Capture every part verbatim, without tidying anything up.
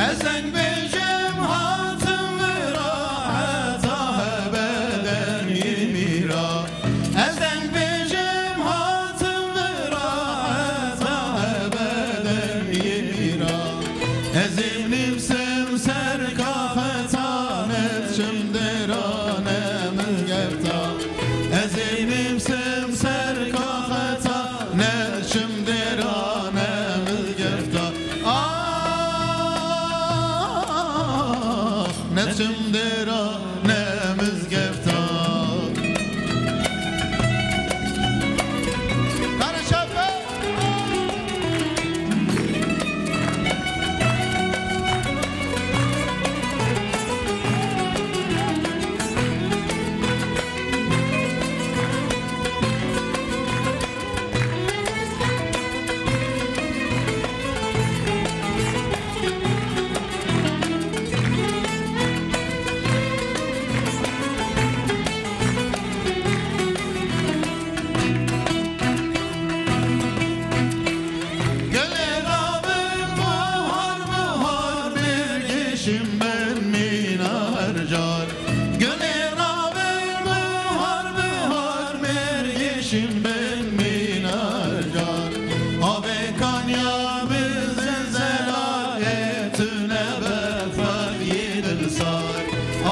Ez deng bêjim hatim vira heta ebeden yê mîra. Ez deng bêjim hatim vira heta ebeden yê mîra. Ez ê nivsim ser kaxeta, ne diçim dêra ne mizgefta. Ez ê nivsim ser kaxeta, ne diçim dêra ne mizgefta. Ah, ne diçim dêra ne mizgefta. Kare şape. Gulê rabin buhar buhar, mêrgêşim ben mîna her car. Gulê rabin buhar buhar, mêrgêşim ben mîna her car. Avê kanya bi zelzela, ê tune be fexrî dilsar.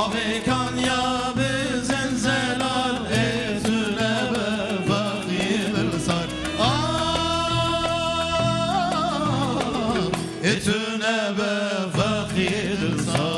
Avê kanya bi zelzela, ê tune be fexrî dilsar. Ah, ê tune be fexrî dilsar.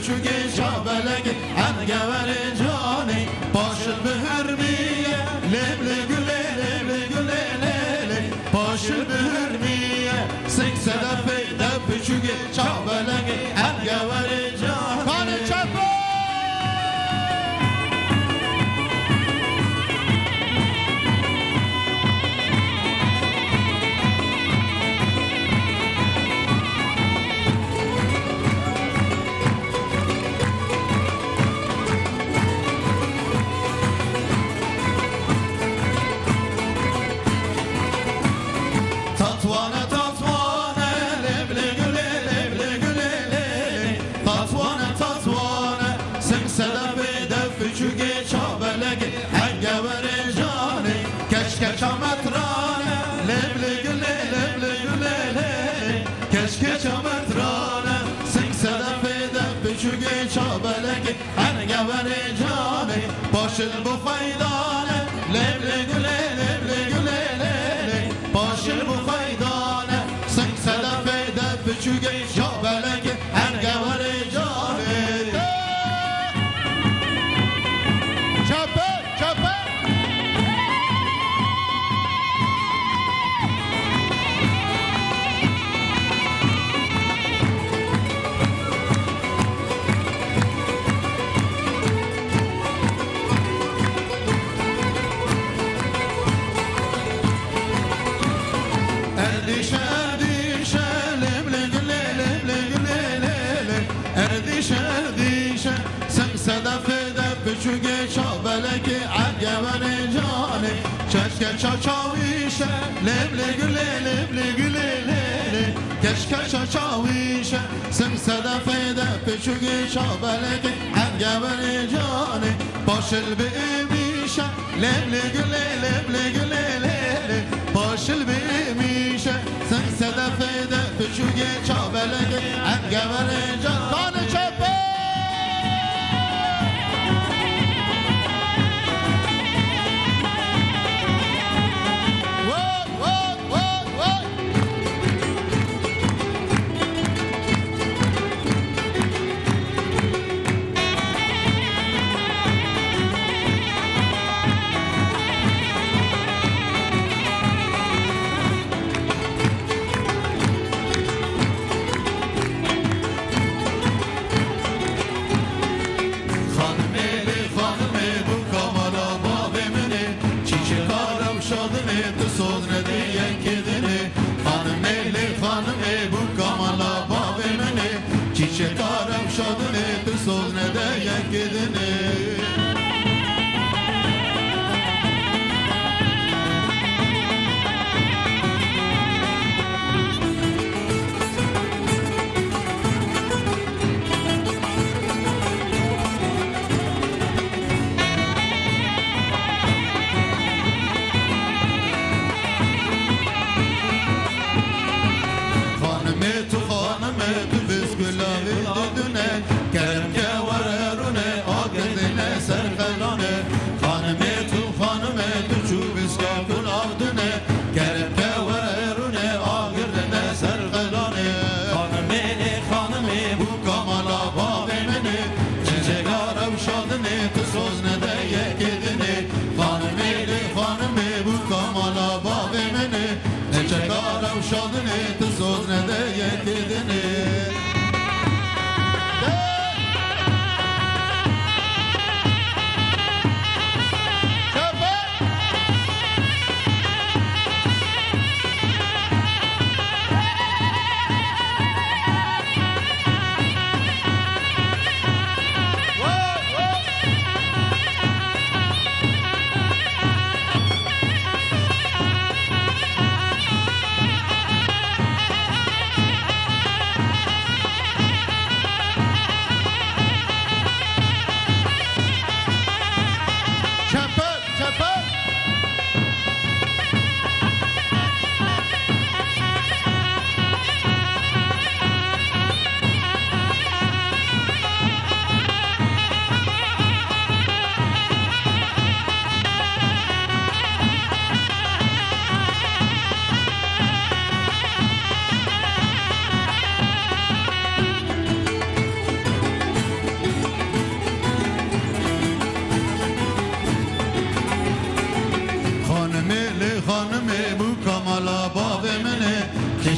Çûgê çabelekê engeverê canê, paşil bi hermiye, lêblê gulê, lêblê gulê lê lê. Paşil bi hermiye, sing sedefê de piçûgê çabelekê engeverê canê. Kanê çepe! Tatwane, tatwane, lêblê gulê, lêblê gulê lê lê. Tatwane, tatwane, sing sedefê de piçûgê çabelekê engeverê canê. Keşkeça metrane, lêblê gulê, lêblê gulê lê lê. Keşkeça metrane, sing sedefê de piçûgê çabelekê engeverê canê. Paşil bi xeydane, lêblê gulê, lêblê gulê lê lê. Paşil bi xeydane, sing sedefê de piçûgê çabelekê engeverê canê. Çepe, çepe. Erdîşe, erdîşe, lêblê gulê, lêblê gulê lê lê. Erdîşe, erdîşe, sing sedefê de piçûgê çabelekê engeverê canê. Keşkeça çawîşe, lêblê gulê, lêblê gulê lê lê. Keşkeça çawîşe, sing sedefê de piçûgê çabelekê engeverê canê. Paşil bi êmîşe, lêblê gulê, lêblê gulê lê lê. Paşil bi êmîşe, sing sedefê de piçûgê çabelekê engeverê canê. Kanê çepe! Vay, vay, vay, vay! Xanimê lê xanimê bû kamala bavê min ê, çîçeka rewşa din ê, tu soz nedê yekê din ê. Xanimê lê xanimê bû kamala bavê min ê, çîçeka rewşa din ê, tu soz nede yekê din ê. Xanimê tu, xanimê tu, vêst gulavê didune, kerem ke were rûne, a girdine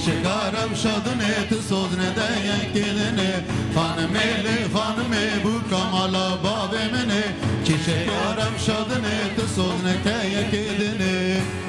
Çekara şadine tu sozne de yekê dinê. Xanimê lê xanimê bû kamala bavê min ê. Çiçekara şadine tu sozne ke yekê dinê.